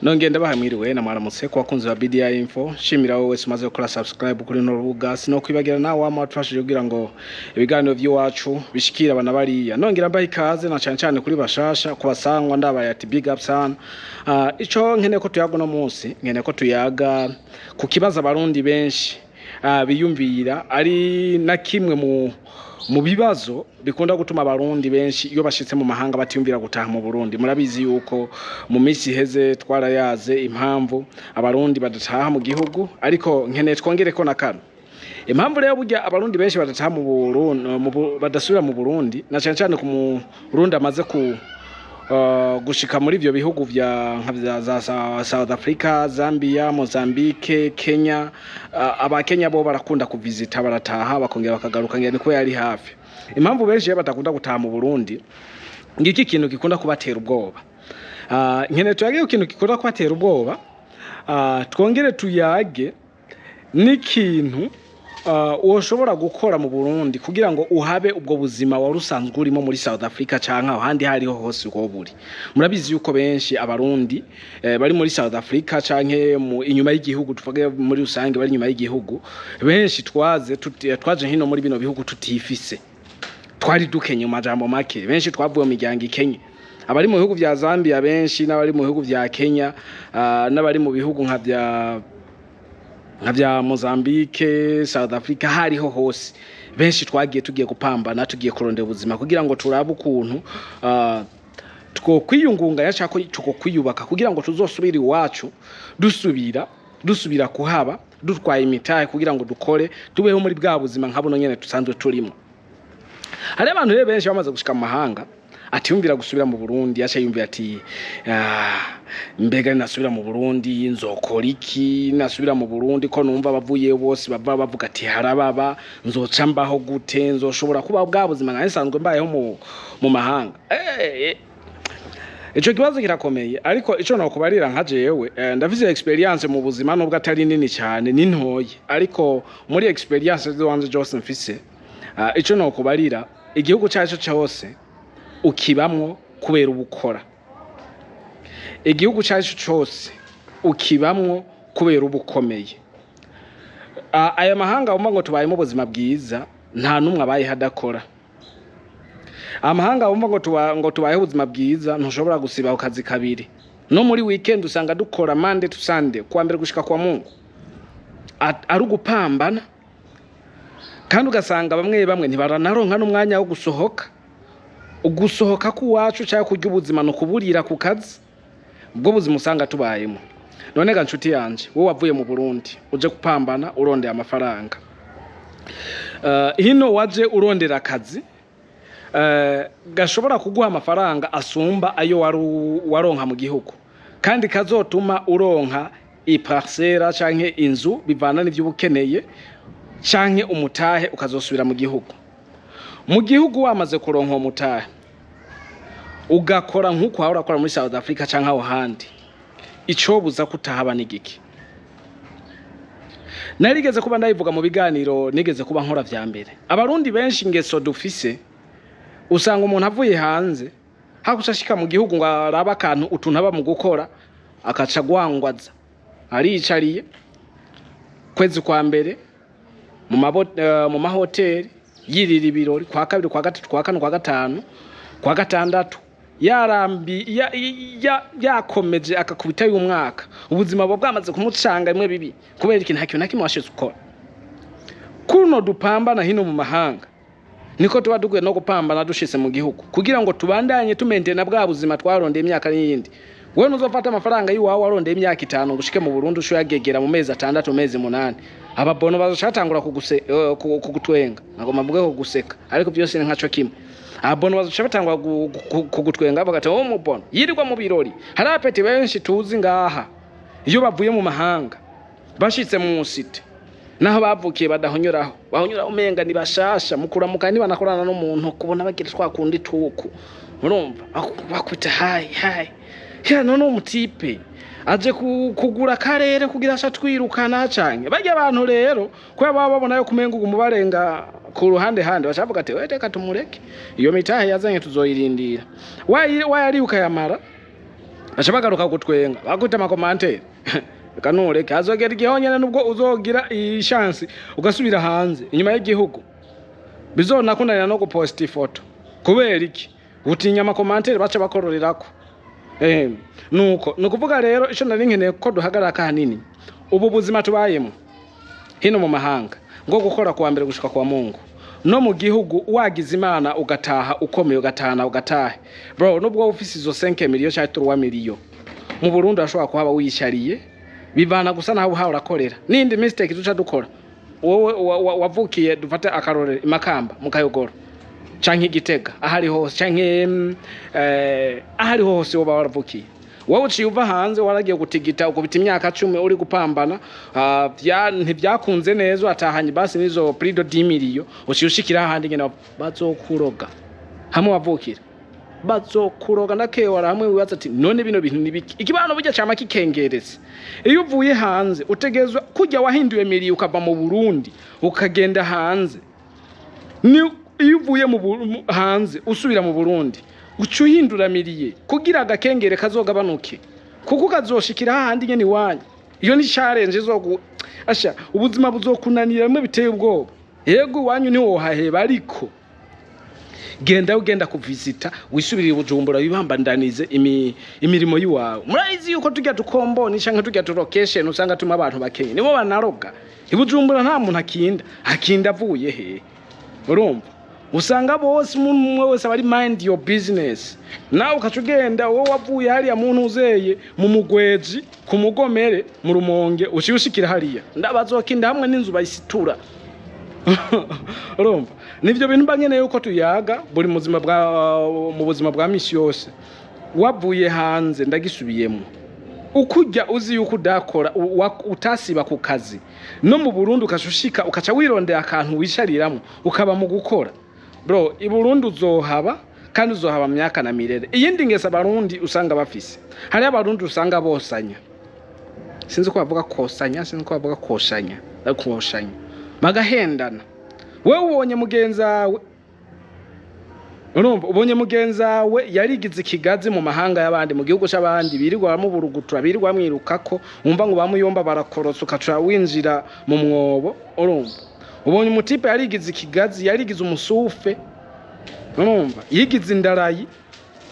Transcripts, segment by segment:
Nongeye ndabaha mwiriwe na mwaramutse ku bakunzi ba BDI Info. Shimira wowe wese umaze gukora subscribe kuri runo rubuga, sinokwibagira nawe wama watufashije kugira ngo ibiganiro vy'iwacu bishikire abana bariya. Nongera mbaha ikaze na cane cane kuri bashasha, kubasangwa ndabaye ati big up sana. Ico nkeneye ko tuyaga uno munsi, nkeneye ko tuyaga ku kibazo Abarundi benshi biyumvira, ari na kimwe mu bibazo bikunda gutuma Abarundi benshi iyo bashitse mu mahanga batiyumvira gutaha mu Burundi. Murabizi yuko mu minsi iheze twarayaze impamvu Abarundi badataha mu gihugu, ariko nkeneye twongereko na kano. Impamvu rero burya Abarundi benshi badataha mu Burundi, badasubira mu Burundi, na cane cane ku Murundi amaze ku gushika muri ivyo bihugu vya nka vya za South Africa, Zambia, Mozambique, Kenya. Abakenya bo barakunda kuvizita, barataha bakongera bakagaruka, ngira niko yari hafi. Impamvu benshi rero badakunda gutaha mu Burundi, ngiki kintu gikunda kubatera ubwoba. Nkeneye tuyage ku kintu gikunda kubatera ubwoba, twongere tuyage n'ikintu woshobora gukora mu Burundi kugira ngo uhabe ubwo buzima wari usanzwe urimo muri South Africa canke ahandi hariho hose uko buri. Murabizi yuko benshi Abarundi bari muri South Africa canke inyuma y'igihugu, tuvuge muri rusange bari inyuma y'igihugu, benshi twaje hino muri bino bihugu tutifise, twari dukenye. Mu majambo make, benshi twavuye mu miryango ikenye. Abari mu bihugu vya Zambia benshi, n'abari mu bihugu vya Kenya, n'abari mu bihugu nka vya Mozambique, South Africa, hariho hose, benshi twagiye tugiye gupambana, tugiye kurondera ubuzima kugira ngo turabe ukuntu twokwiyungunganya cyangwa tukokwiyubaka kugira ngo tuzosubire iwacu, dusubira kuhaba dutwaye imitahe kugira ngo dukore, tubeho muri bwa buzima nka buno nyene dusanzwe turimo. Hari abantu rero benshi bamaze gushika mu mahanga atiyumvira gusubira mu Burundi, aca yumvira ati: "Ah, mbega nasubira mu Burundi nzokora iki? Nasubira mu Burundi ko numva abavuye bose bava bavuga ati harababa, nzoca mbaho gute? Nzoshobora kuba bwa buzima nari nsanzwe mbayeho mu mahanga?" Ico kibazo kirakomeye, ariko ico nokubarira nka jewe, ndafise experience mu buzima, nubwo atari nini cyane, ni ntoyi, ariko muri experience ziwanje zose mfise, ico nokubarira, igihugu cyacu cyose ukibamwo kubera ubukora. Igihugu cyacu cyose ukibamwo kubera ubukomeye. Aya mahanga wumva ngo tubayemo ubuzima bwiza, nta n'umwe abayeho adakora. Amahanga wumva ngo tubayeho ubuzima bwiza, ntushobora gusiba ku kazi kabiri. No muri weekend usanga dukora Monday to Sunday, kuwa mbere gushika kwa Mungu, ari ugupambana, kandi ugasanga bamwe bamwe ntibaranaronka n'umwanya wo gusohoka. Ugusohoka k'uwacu cyangwa kurya ubuzima ni ukuburira ku kazi, ubwo buzima usanga tubayemo. None ga nshuti yanje, wowe wavuye mu Burundi uje gupambana urondera amafaranga, hino waje urondera akazi gashobora kuguha amafaranga asumba ayo waronka mu gihugu, kandi kazotuma uronka iparcelle canke inzu bivana n'ivyo uba ukeneye, canke umutahe ukazosubira mu gihugu. Mu gihugu wamaze kuronka uwo mutahe, ugakora nk'uko wahora urakora muri South Africa canke aho handi, icobuza kutahaba n'igiki? Narigeze kuba ndabivuga mu biganiro nigeze kuba nkora vya mbere. Abarundi benshi ingeso dufise, usanga umuntu avuye hanze, hakuca ashika mu gihugu ngo arabe akantu utuntu aba mu gukora, akaca agwangwaza, aricariye kwezi kwa mbere mu mahoteli yirira ibirori, kwa kabiri, kwa gatatu, kwa kane, kwa gatanu, kwa gatandatu, yarambi yakomeje akakubita y'umwaka, ubuzima buba bwamaze kumucanga bimwe bibi. Kubera ikintu nta kintu na kimwe washize ukora. Kuno dupambana hino mu mahanga, niko tuba dukwiye no gupambana dushitse mu gihugu, kugira ngo tubandanye tumentena bwa buzima twarondeye imyaka n'iyindi. Wewe ntuzofata amafaranga y'iwawe warondeye imyaka 5 ngo ushike mu Burundi usho yagegera mu mezi 6, mu mezi 8. Ababono bazocatangura kugutwenga, nagomba mvuge kuguseka, ariko byose ni nkaco kimwe. Ababono bazoca batangura kugutwenga, bavuga ati: "Oh, mubono yirirwa mu birori." Hari abapeti benshi tuzi ngaha, iyo bavuye mu mahanga bashitse mu cité naho bavukiye badahonyoraho, bahonyora umenga ni bashasha. Mukuramuka ntibanakorana n'umuntu, kubona bagira twa kundi tuku, urumva bakwita hi hi ya. None umutipe aje kugura akarere kugira aca twirukana canke barya abantu rero, kubera baba babona yuko umenga ugumu barenga ku ruhande handi, bacavuga ati: "We, reka tumureke, iyo mitahe yazanye tuzoyirindira." Wayari ukayamara. Baca bagaruka gutwenga, bakwita ama commentaires. Reka nureke, hazogera igihe honyene nubwo uzogira iyi chance ugasubira hanze inyuma y'igihugu, bizonakunanira no guposta ifoto. Kubera iki? Utinya ama commentaires baca bakororerako. Nuko ni ukuvuga rero, ico nari nkeneye ko duhagarara kahanini, ubu buzima tubayemo hino mu mahanga, ngo gukora kuwa mbere gushika kwa Mungu, no mu gihugu wagize Imana ugataha ukomeye, ugatahana ugatahe, bro, nubwo ufise izo 5 million cyangwa 3 million mu Burundi, urashobora kuhaba wiyishariye, bivana gusa naho uhawe urakorera. N'indi mistake duca dukora, wowe wavukiye, dufate akarorero, i Makamba mu Kayogoro canke Igitega, ahari hose, canke ahari hose woba waravukiye, wowe uciye uva hanze, waragiye gutigita, ukubita imyaka 10 uri gupambana, ntivyakunze neza, uratahanye basi nizo plus de 10 millions, uciye ushikira ahandi nyene, bazokuroga hamwe wavukira, bazokuroga ndakewara hamwe. Wibaza ati: "None bino bintu ni biki?" Ikibano burya cama kikengeretse. Iyo uvuye hanze, utegezwa kujya wahinduye milieu, ukava mu Burundi ukagenda hanze. Ni iyo uvuye hanze usubira mu Burundi, uca uhindura milieu kugira agakengere kazogabanuke, kuko ukazoshikira hahandi nyene iwanyu. Iyo ni challenge izogu asha ubuzima buzokunanira bimwe biteye ubwoba. Yego, iwanyu ntiwohaheba, ariko genda ugenda kuvisita, wisubirire i Bujumbura, wibambandanize imirimo yiwawe. Murabizi yuko tujya tukomboni canke tujya tu location usanga tuma abantu bakenye nibo banaroga. I Bujumbura nta muntu akinda akinda avuye he. Urumva, usanga bose, umuntu umwe wese aba ari mind your business. Nawe ukaca ugenda, wowe wavuye hariya muntu uzeye mu Mugweji, ku Mugomere, mu Rumonge, uciye ushikira hariya, ndabazokinda hamwe n'inzu bayisitura. Urumva, nivyo bintu mba nkeneye yuko tuyaga buri muzima bwa mu buzima bwa misi yose. Wavuye hanze, ndagisubiyemo, ukujya uzi yuko udakora, utasiba ku kazi, no mu Burundi ukaca ushika, ukaca wirondera akantu wishariramwo, ukaba mu gukora, bro, i Burundi uzohaba kandi uzohaba mu myaka na mirere. Iyindi ngeso Abarundi usanga bafise, hariyo Abarundi usanga bosanya, sinzi ko bavuga kosanya, sinzi ko bavuga koshanya, koshanya, bagahendana. Wewe ubonye mugenzi wawe, urumva, ubonye mugenzi wawe yarigize ikigazi mu mahanga y'abandi, mu gihugu c'abandi, birirwa bamuburugutura, birirwa bamwirukako, wumva ngo bamuyomba barakorotsa, ukaca winjira mu mwobo. Urumva, ubonye umutipe yarigize ikigazi, yarigize umusufe, urumva, yigize indarayi,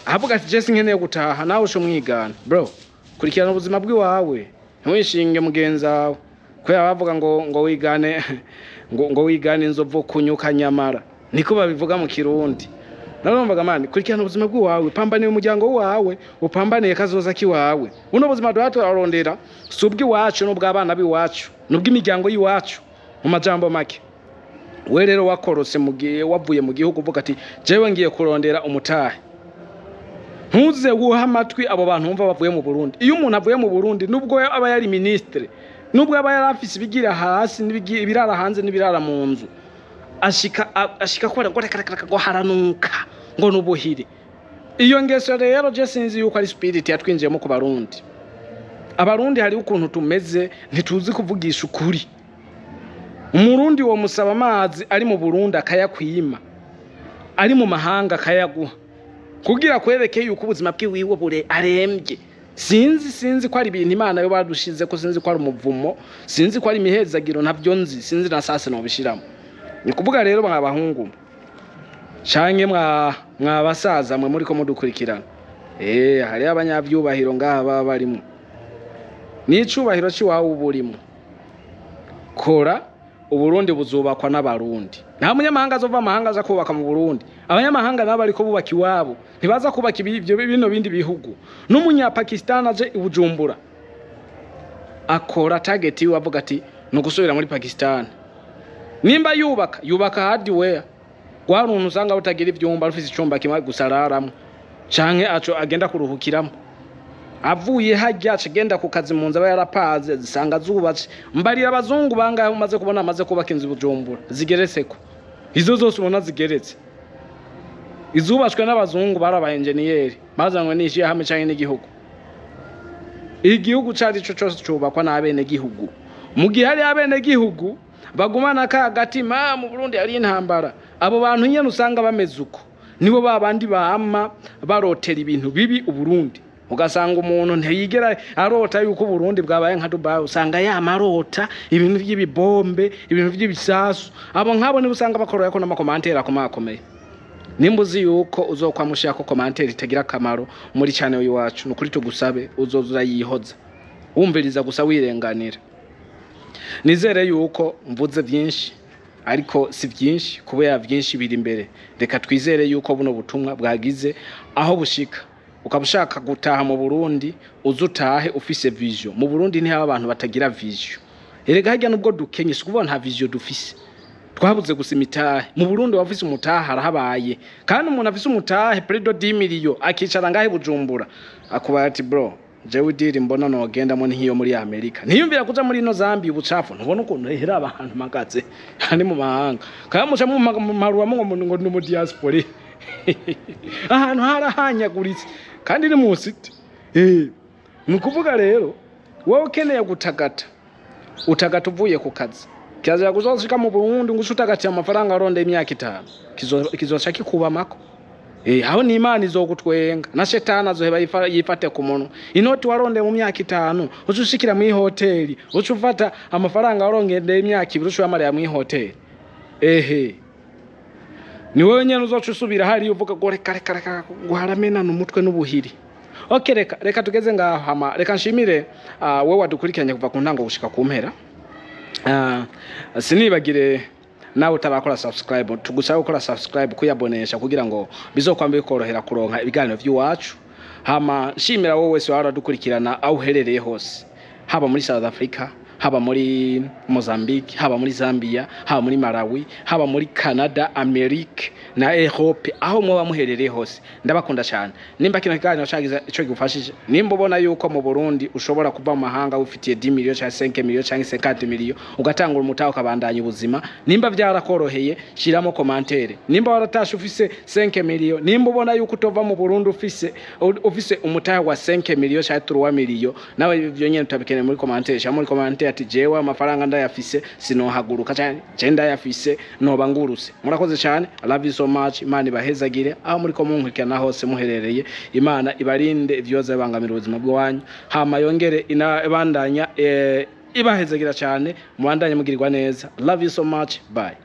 avuga ati: "Jesi nkeneye gutaha." Nawe usha umwigana. Bro, kurikirana ubuzima bw'iwawe, ntiwishinge mugenzi wawe, kubera bavuga ngo wigane ngo wigane inzovu kunyuka nyamara, niko babivuga mu Kirundi. Narumvaga, man, kurikirana ubuzima bw'iwawe, pambaniye umuryango wawe, upambaniye kazoza kiwawe. Buno buzima duha turarondera si ubw'iwacu, n'ubw'abana b'iwacu, n'ubw'imiryango y'iwacu. Mu majambo make, we rero wakorotse mu gihe wavuye mu gihugu, uvuga ati: "Jewe ngiye kurondera umutahe." Ntuze wuha amatwi abo bantu wumva bavuye mu Burundi. Iyo umuntu avuye mu Burundi, nubwo aba yari ministre, nubwo aba yari afise ibigira hasi ibirara hanze n'ibirara mu nzu, ashika kubera ngo reka reka reka, ngo haranuka, ngo nubuhire. Iyo ngeso rero, je sinzi yuko ari spirit yatwinjiyemo ku Barundi. Abarundi hariho ukuntu tumeze, ntituzi kuvugisha ukuri. Umurundi wo musaba amazi ari mu Burundi akayakwima, ari mu mahanga akayaguha, kugira kwereke yuko ubuzima bwiwiwe bure arembye. Sinzi ko ari ibintu Imana yo badushize ko, sinzi ko ari umuvumo, sinzi ko ari imihezagiro, ntabyo nzi, sinzi na sase nobishiramo. Ni kuvuga rero, mwa bahungu canke mwa basaza mwe muriko mudukurikirana, hariho abanyavyubahiro ngaha baba barimo, n'icubahiro c'iwawe uba urimo. Kora, Uburundi buzubakwa n'Abarundi. Nta munyamahanga azova amahanga aza kubaka mu Burundi. Abanyamahanga nabo bariko bubaka iwabo, ntibaza kubaka ibyo bino bindi bihugu. N'umunyapakistan aje i Bujumbura akora, target yiwe avuga ati ni ugusubira muri Pakistan. Nimba yubaka, yubaka hardware rwa runtu usanga rutagira ivyumba, rufise icumba kimwe gusa araramwo canke aco agenda kuruhukiramo. Avuye hajya aca agenda ku kazi, mu nzu aba yarapaze, zisanga zubatse. Mbarira, abazungu bangahe umaze kubona amaze kubaka inzu i Bujumbura zigeretseko? Izo zose ubona zigeretse, izubatswe n'abazungu bari aba enjeniyeri bazanywe n'ishyirahamwe canke n'igihugu. Igihugu cari co cose cubakwa n'abenegihugu. Mu gihe hari abenegihugu bagumana ka gatima, "Ah, mu Burundi hari intambara," abo bantu nyene usanga bameze uko nibo ba bandi bama barotera ibintu bibi Uburundi. Ugasanga umuntu ntiyigera arota yuko Burundi bwabaye nka Dubai, usanga yamarota ibintu by'ibibombe, ibintu by'ibisasu. Abo nk'abo nibo usanga bakorera ko n'ama commentaires akomakomeye. Nimba uzi yuko uzokwamushira ko commentaire itagira akamaro muri channel y'iwacu, nukuri tugusabe uzoza urayihoza, wumviriza gusa, wirenganira. Nizere yuko mvuze byinshi, ariko si byinshi kubera byinshi biri imbere. Reka twizere yuko buno butumwa bwagize aho bushika. Ukaba ushaka gutaha mu Burundi, uze utahe ufise vision. Mu Burundi ntihaba abantu batagira vision. Erega harya nubwo dukenye, si ukuvuga nta vision dufise, twabuze gusa imitahe. Mu Burundi wafise umutahe arahabaye, kandi umuntu afise umutahe plus de 10 millions akicara ngahe Bujumbura, akubaye ati: "Bro, jewe idiri mbona nogendamo ni nk'iyo muri Amerika." Ntiyumvira kuja muri ino Zambia ubucafu. Ntubona ukuntu hera abantu magaze ari mu mahanga, kandi muca mumaruwamo ngo ni mu diaspora, ahantu harahanyaguritse kandi ni mu city. Ni ukuvuga rero, wowe ukeneye gutagata, utagata uvuye ku kazi. Kirazira kuzoshika mu Burundi ngo uce utagatiye amafaranga arondeye imyaka 5, kizoca kikubamako. Aho ni Imana izogutwenga na shetani azoheba yifate ku munwa. Inoti warondeye mu myaka 5, uca ushikira mw'i hoteli, uca ufata amafaranga warondeye imyaka 2, uca uyamarira mw'i hoteli. Ehe, ni wowe nyene uzoca usubira hariya uvuga ngo reka, reka, reka, ngo haramenana umutwe n'ubuhiri. Okay, reka tugeze ngaho. Hama reka nshimire wowe wadukurikiranye kuva ku ntango gushika ku mpera. Sinibagire nawe utarakora subscribe, tugusaba gukora subscribe, kuyabonesha, kugira ngo bizokwambe bikorohera kuronka ibiganiro by'iwacu. Hama nshimira wowe wese waradukurikirana aho uherereye hose, haba muri South Africa, haba muri Mozambique, haba muri Zambia, haba muri Malawi, haba muri Canada, Amerique na Europe, aho mwoba muherereye hose, ndabakunda cyane. Nimba kino kiganiro cagize ico gufashije, nimba ubona yuko mu Burundi ushobora kuva mu mahanga ufitiye 10 millions cyangwa 5 millions cyangwa 50 millions, ugatangura umutahe, ukabandanya ubuzima, nimba vyarakoroheye, shiramo commentaire. Nimba waratashe ufise 5 millions, nimba ubona yuko utova mu Burundi ufise umutahe wa 5 millions cyangwa 3 millions, nawe ivyo nyene tutabikeneye muri commentaire. Shira muri commentaire ati: "Jewe amafaranga ndayafise sinohaguruka," cyane je ndayafise noba nguruse. Murakoze cyane, I love you so much. Imana ibahezagire aho muri ko munkurikirana hose muherereye. Imana ibarinde ivyoza bibangamira ubuzima bwanyu, hama yongere inabandanya ibahezagira cyane, mubandanye mugirirwa neza. Love you so much, bye.